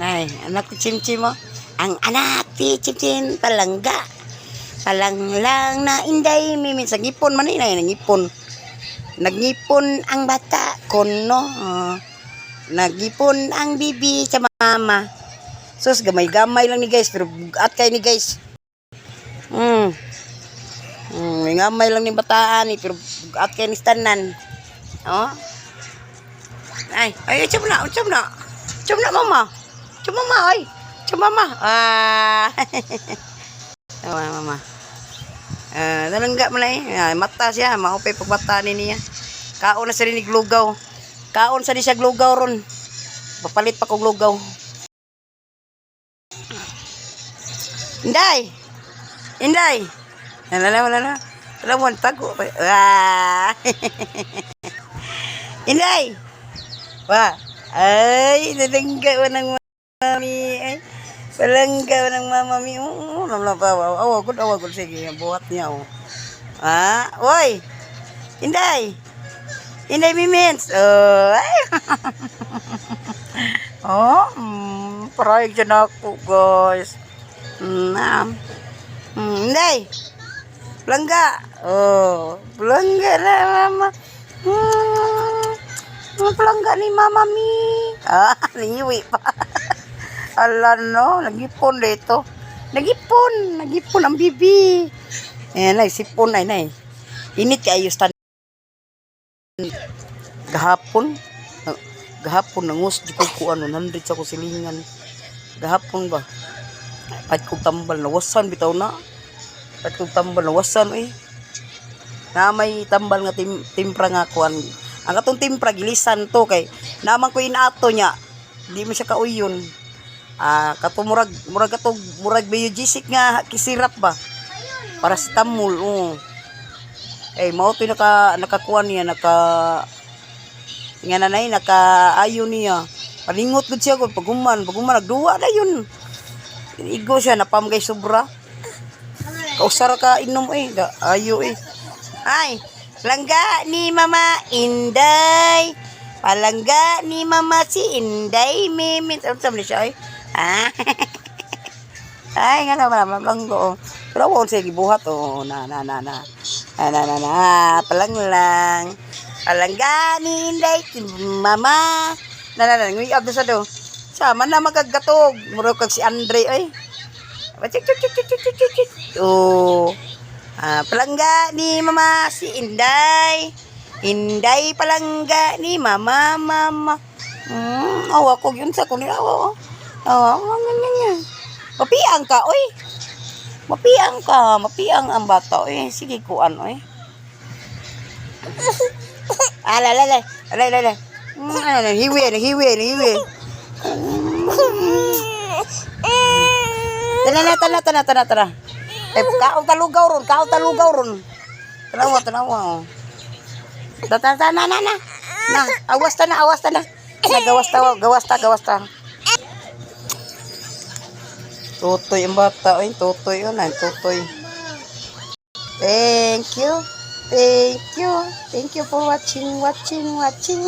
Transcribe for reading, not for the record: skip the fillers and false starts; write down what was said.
Nay, anak ni Chimchim mo. Ang anak ni Chimchim palangga. Palanglang na Inday Mimin. Sa ngipon man ni, nay, ngipon. Nagngipon ang bata kono. Oh. Nagipon ang bibi sa mama. Sus, gamay-gamay lang ni, guys, pero bugat kay ni, guys. Gamay lang ni bataan ni, pero bugat kay ni tanan. Oh. Ay, ay, chum na, chum na. Chum na, mama. Chum, mama, ay. Chum, mama. Ah. Oh, mama. Ah, nalangga man eh. Ah, mata siya, maupay pagbata ni niya. Kaon na sa rinig lugaw. Kaon sa ni siya lugaw ron. Papalit pa kog lugaw. Inday! Inday! Wala na, wala na. Wala mo, tago. Ah. Inday! Wa! Ay, nalangga wa ng mami. Ay, palangga wa ng mama mi. Oo, wala pa. Awa, good, awa, good. Sige, buhat niya. Oh. Ah, oy! Inday! Inday Mimens! Oh, ay! Oh, parayag dyan ako, guys. Ah. Inday! Palangga! Oh, palangga na, mama. Palangga ni mama mi. Ah, nangiwi pa. Ala no, nagipon dito. Nagipon, nagipon ang bibi. Ayan ay, sipon ay nay. Init kaayo tan. Gahapon, gahapon nangus di ko kuan 100 sa ko silingan. Gahapon ba? Pat kog tambal nawasan bitaw na. Pat kog tambal nawasan eh. Na may tambal nga timpra nga kuan. Ang katong timpra gilisan to kay naman ko inato niya. Di mo siya kauyon. Ah, kato murag murag katong murag Biogesic nga kisirap ba? Paracetamol, oo. Eh mao to nakakuan niya, naka nga nanay naka ayo niya. Palingot gud siya kung paghuman nagduwa na yun. Igo siya napamgay sobra. Kausara ka inom eh, da, ayo eh. Ay, langga ni Mama Inday. Palangga ni Mama si Inday Mimit. Ano sabi siya ay? Ah. Ay, nga naman, naman, langgo. Oh. Pero wala siya gibuhat. Oh, na, na, na, na. Ah, na, na, na. Palanglang. Palangga ni Inday, si Mama. Na, na, na. Nguyab na sa do. Sama na magkagatog. Murag kag si Andre, ay. Chik, chik, chik, chik, chik, chik, chik. Oh. Ah, palangga ni Mama si Inday. Inday palangga ni Mama, Mama. Awa ko yun sa kunin awa. Oh. Awa, nga nga nga. Mapiang ka, oy. Mapiang ka, mapiang ang bata, oy. Sige, kuan, oy. Ala, ala, ala, ala, ala, ala. Ala, hiwi, hiwi, hiwi. Tana na, tana, tana, tana, tana. Eh, kaon talugaw ron, kaon talugaw ron. Tanawa, tanawa, oh. Tana, tana, na, na. Na, awas ta na, awas ta na. Na, gawas ta, gawas ta, gawas ta. Tutoy ang bata, oy, tutoy yun, ay, tutoy. Thank you. Thank you. Thank you for watching, watching, watching.